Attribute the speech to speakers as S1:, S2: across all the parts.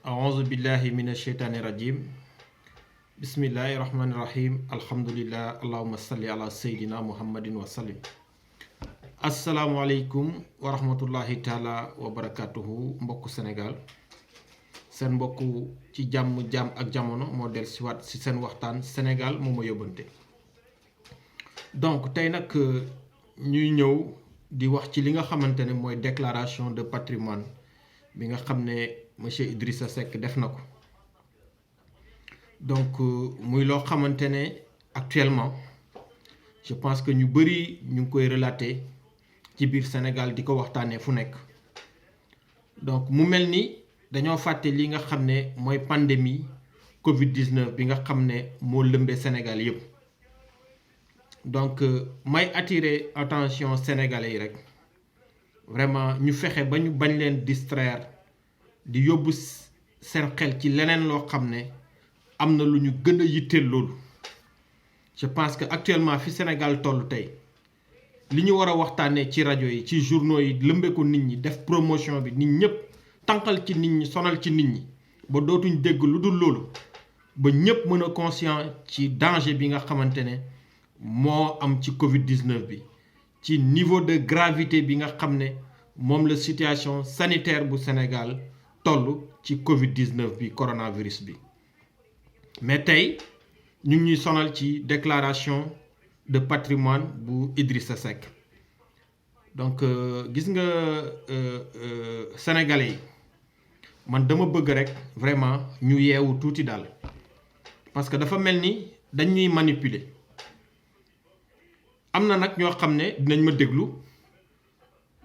S1: أعوذ بالله من الشيطان الرجيم بسم الله الرحمن الرحيم الحمد لله اللهم صل على سيدنا محمد وسلم السلام عليكم ورحمة الله تعالى وبركاته mbokku Sénégal seen mbokku ci jàmm ak jamono moo del si waat si seen waxtaan Sénégal moo ma yóbbante donc tey nag ñuy ñëw di wax ci li nga xamante ne mooy déclaration de patrimoine bi nga xam ne monsieur Idrissa Seck def na ko donc muy loo xamante ne actuellement je pense que ñu bëri ñu ngi koy relater ci biir Sénégal di ko waxtaanee fu nekk donc mu mel ni dañoo fàtte li nga xam ne mooy pandémie Covid-19 bi nga xam ne moo lëmbee Sénégal yëpp donc may attirer attention sénégalais yi rek vraiment ñu fexe ba ñu bañ leen distraire di yóbbu seen xel ci leneen loo xam ne am na lu ñu gën a yitteel loolu je pense que actuellement fi Sénégal toll tey li ñu war a waxtaanee ci rajo yi ci journaux yi lëmbee ko nit ñi def promotion bi nit ñëpp tànqal ci nit ñi sonal ci nit ñi ba dootuñ dégg lu dul loolu ba ñëpp mën a conscient ci danger bi nga xamante ne moo am ci Covid-19 bi ci niveau de gravité bi nga xam ne moom la situation sanitaire bu Sénégal toll ci Covid-19 bi coronavirus bi mais tey ñu ngi ñuy sonal ci déclaration de patrimoine bu Idrissa Seck donc gis nga sénégalais yi man dama bëgg rek vraiment ñu yeewu tuuti daal parce que dafa mel ni dañuy manipuler am na nag ñoo xam ne dinañ ma déglu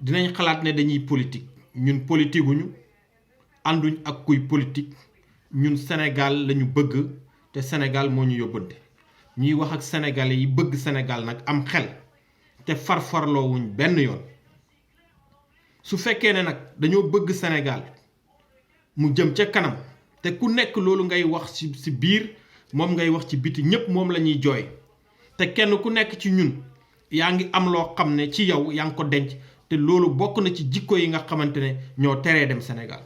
S1: dinañ xalaat ne dañuy politique ñun politique wuñu ànduñ ak kuy politique ñun Sénégal lañu bëgg te Sénégal moo ñu yóbbante ñuy wax ak sénégalais yi bëgg Sénégal nag am xel te farfarloowuñ benn yoon su fekkee ne nag dañoo bëgg Sénégal mu jëm ca kanam te ku nekk loolu ngay wax ci biir moom ngay wax ci biti ñépp moom la ñuy jooy te kenn ku nekk ci ñun yaa ngi am loo xam ne ci yow yaa ngi ko denc te loolu bokk na ci jikko yi nga xamante ne ñoo teree dem Sénégal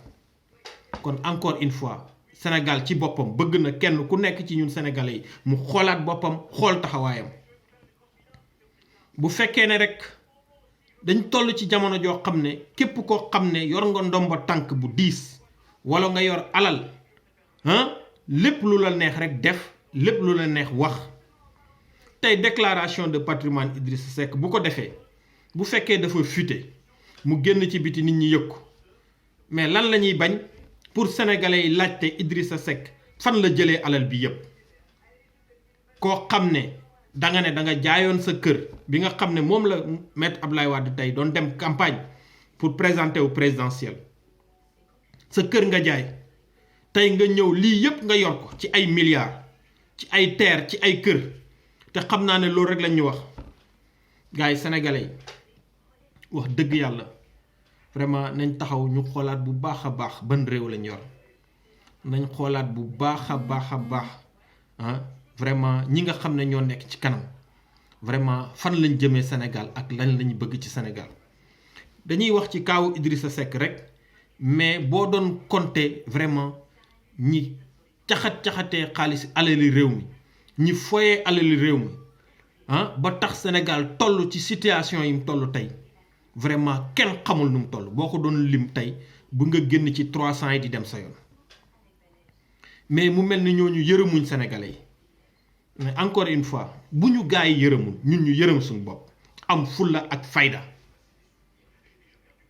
S1: kon encore une fois Sénégal ci boppam bëgg na kenn ku nekk ci ñun sénégalais yi mu xoolaat boppam xool taxawaayam bu fekkee ne rek dañ toll ci jamono joo xam ne képp koo xam ne yor nga ndomba tànk bu diis wala nga yor alal lépp lu la neex rek def lépp lu la neex wax tey déclaration de patrimoine Idrissa Seck bu ko defee bu fekkee dafa fuité mu génn ci biti nit ñi yëg ko mais lan la ñuy bañ pour sénégalais yi laajte Idrissa Seck fan la jëlee alal bi yépp koo xam ne danga ne danga jaayoon sa kër bi nga xam ne moom la maître Abdoulaye Wade tey doon dem campagne pour présenter au présidentiel sa kër nga jaay tey nga ñëw lii yépp nga yor ko ci ay milliards ci ay terre ci ay kër te xam naa ne loolu rek lañ ñu wax gars yi sénégalais yi wax dëgg yàlla vraiment nañ taxaw ñu xoolaat bu baax a baax ban réew lañ yor nañ xoolaat bu baax a baax vraiment ñi nga xam ne ñoo nekk ci kanam vraiment fan lañ jëmee Sénégal ak lan lañu bëgg ci Sénégal dañuy wax ci kaawu Idrissa Seck rek mais boo doon compter vraiment ñi caxatee xaalis alali réew mi ñi foyee alali réew mi ba tax Sénégal toll ci situation yi mu toll tey vraiment kenn xamul nu mu toll boo ko doon lim tey bu nga génn ci 300 yi di dem sa yoon mais mu mel ni ñooñu yërëmuñ sénégalais yi mais encore une fois bu ñu gaa yi yërëmul ñun ñu yërëm suñu bopp am fulla ak fayda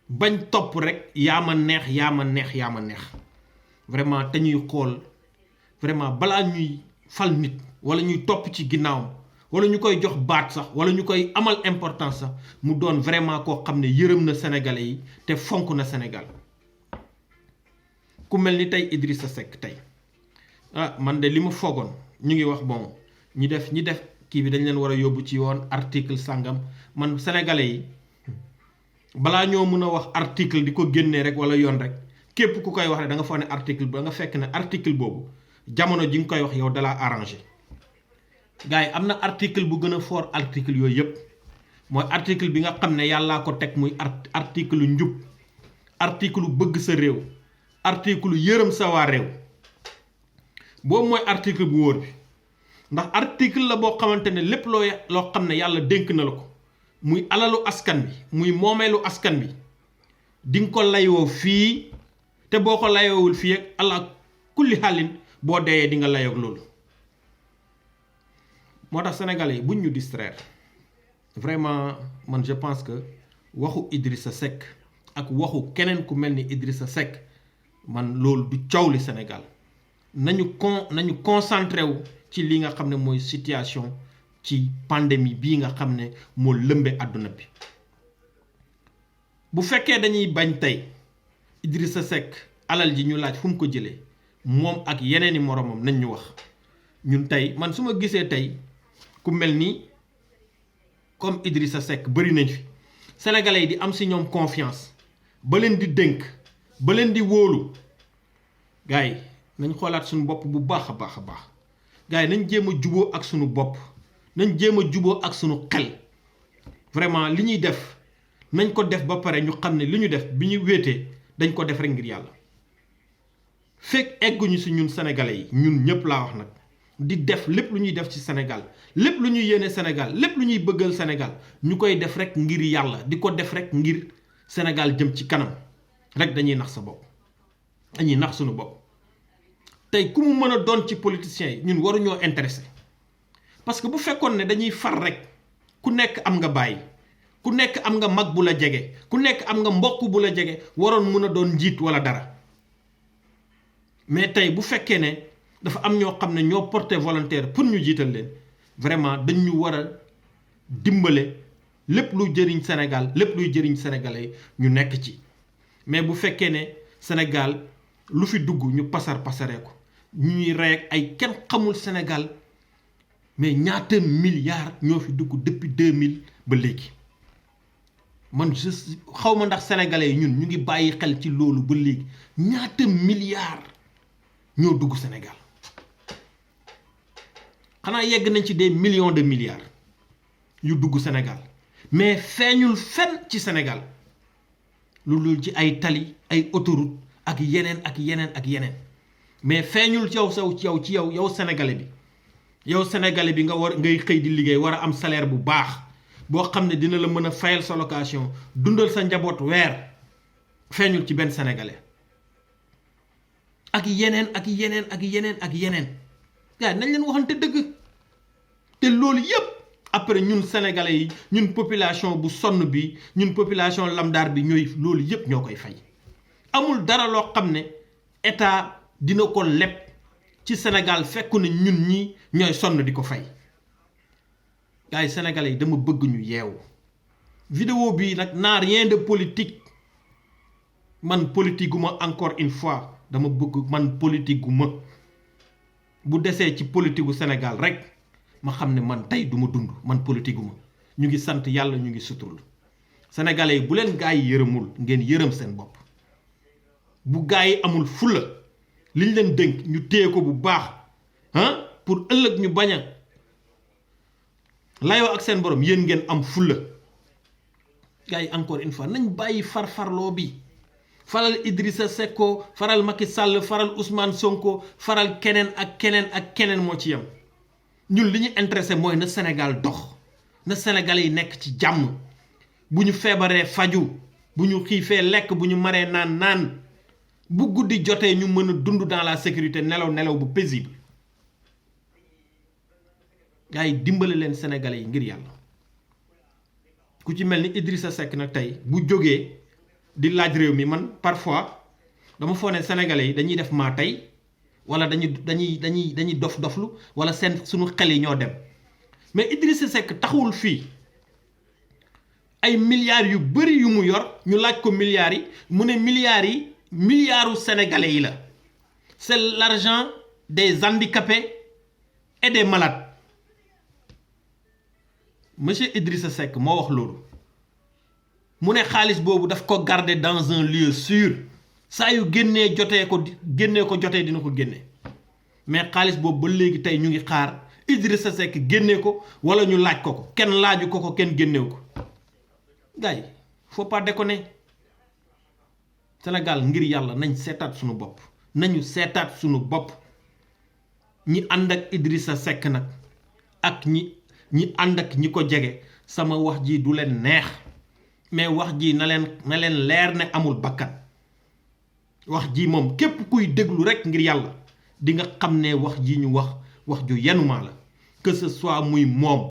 S1: bañ topp rek yaa ma neex vraiment te ñuy xool vraiment balaa ñuy fal nit wala ñuy topp ci ginnaawam wala ñu koy jox baat sax wala ñu koy amal importance sax mu doon vraiment koo xam ne yërëm na sénégalais yi te fonk na Sénégal ku mel ni tey Idrissa Seck tey man de li ma foogoon ñu ngi wax bon ñi def kii bi dañ leen war a yóbbu ci yoon article sàngam man sénégalais yi balaa ñoo mën a wax article di ko génnee rek wala yoon rek képp ku koy wax rek da nga foog ne article ba nga fekk ne article boobu jamono ji nga koy wax yow dalaa arrangé gars yi am na article bu gën a fort article yooyu yëpp mooy article bi nga xam ne yàllaa ko teg muy article njub article bëgg sa réew article yërëm sa waa réew boobu mooy article bu wóor bi ndax article la boo xamante ne lépp loo xam ne yàlla dénk na la ko muy alalu askan bi muy moomeelu askan bi di nga ko layoo fii te boo ko layoowul fii ak allah kulli xaalin boo deeyee di nga layoog loolu moo tax sénégalais yi buñ ñu distraire vraiment man je pense que waxu Idrissa Seck ak waxu keneen ku mel ni Idrissa Seck man loolu du coow li Sénégal nañu concentré wu ci li nga xam ne mooy situation ci pandémie bii nga xam ne moo lëmbe àdduna bi bu fekkee dañuy bañ tey Idrissa Seck alal ji ñu laaj fu mu ko jëlee moom ak yeneeni moromam nañ ñu wax ñun tey man su ma gisee tey ku mel ni comme Idrissa Seck bëri nañ fi sénégalais yi di am si ñoom confiance ba leen di dénk ba leen di wóolu gars yi nañ xoolaat suñu bopp bu baax a baax a baax gars yi nañ jéem a juboo ak suñu bopp nañ jéem a juboo ak suñu xel vraiment li ñuy def nañ ko def ba pare ñu xam ne li ñu def bi ñu wéetee dañ ko def rek ngir yàlla fekk egguñu si ñun sénégalais yi ñun ñëpp laa wax nag di def lépp lu ñuy def ci Sénégal lépp lu ñuy yéene Sénégal lépp lu ñuy bëggal Sénégal ñu koy def rek ngir yàlla di ko def rek ngir Sénégal jëm ci kanam rek dañuy nax sa bopp dañuy nax suñu bopp tey ku mu mën a doon ci politiciens yi ñun waruñoo intéressé parce que bu fekkoon ne dañuy far rek ku nekk am nga bàyyi ku nekk am nga mag bu la jege ku nekk am nga mbokk bu la jege waroon mën a doon njiit wala dara mais tey bu fekkee ne dafa am ñoo xam ne ñoo porté volontaire pour ñu jiital leen vraiment dañ ñu war a dimbale lépp lu jëriñ Sénégal lépp luy jëriñ sénégalais ñu nekk ci mais bu fekkee ne Sénégal lu fi dugg ñu pasaree ko ñuy rey ay kenn xamul Sénégal mais ñaata milliards ñoo fi dugg depuis 2000 ba léegi man xaw ma ndax sénégalais yi ñun ñu ngi bàyyi xel ci loolu ba léegi ñaata milliards ñoo dugg Sénégal xanaa yegg nañ ci des millions de milliards yu dugg Sénégal mais feeñul fenn ci Sénégal loolu ci ay tali ay autoroute ak yeneen ak yeneen ak yeneen mais feeñul ci yow sénégalais bi yow sénégalais bi ngay xëy di liggéey war a am salaire bu baax boo xam ne dina la mën a fayal sa location dundal sa njaboot weer feeñul ci benn sénégalais ak yeneen ak yeneen ak yeneen ak yeneen gars nañ leen waxante dëgg te loolu yépp après ñun sénégalais yi ñun population bu sonn bi ñun population lamdaar bi ñooy loolu yépp ñoo koy fay amul dara loo xam ne état dina ko leb ci Sénégal fekku ne ñun ñi ñooy sonn di ko fay gars yi sénégalais yi dama bëgg ñu yeewu vidéo bi nag n'a rien de politique man politique gu ma encore une fois dama bëgg man politique gu ma bu desee ci politique gu Sénégal rek ma xam ne man tey du ma dund man politique gu ma ñu ngi sant yàlla ñu ngi suturul sénégalais yi bu leen gaa yi yërëmul ngeen yërëm seen bopp bu gaa yi amul fulla liñ leen dénk ñu téye ko bu baax pour ëllëg ñu bañ a layoo ak seen borom yéen ngeen am fulla gaa yi encore une fois nañ bàyyi farfarloo bi faral Idrissa Seck faral Macky Sall faral Ousmane Sonko faral keneen ak keneen moo ci yem ñun li ñu intéressé mooy na Sénégal dox na Sénégalais yi nekk ci jàmm bu ñu feebaree faju bu ñu xiifee lekk bu ñu maree naan bu guddi jotee ñu mën a dund dans la sécurité nelaw bu paisible gars yi dimbale leen Sénégalais yi ngir yàlla ku ci mel ni Idrissa Seck nag tey bu jógee di laaj réew mi man parfois dama foog ne sénégalais yi dañuy def maa tey wala dañuy doflu wala seen suñu xel yi ñoo dem mais Idrissa Seck taxawul fii ay milliards yu bëri yu mu yor ñu laaj ko milliards yi mu ne milliards sénégalais yi la c'est l'argent des handicapés et des malades monsieur Idrissa Seck moo wax loolu mu ne xaalis boobu daf ko garder dans un lieu sûr saa yu génnee ko jotee dina ko génne mais xaalis boobu ba léegi tey ñu ngi xaar Idrissa Seck génnee ko wala ñu laaj ko kenn laaju ko kenn génnew ko gars yi faut pas déconner Sénégal ngir yàlla nañ seetaat suñu bopp nañu seetaat suñu bopp ñi ànd ak Idrissa Seck nag ak ñi ànd ak ñi ko jege sama wax ji du leen neex mais wax ji na leen leer ne amul bakkan wax ji moom képp kuy déglu rek ngir yàlla di nga xam ne wax ji ñu wax ju yenumaa la que ce soit muy moom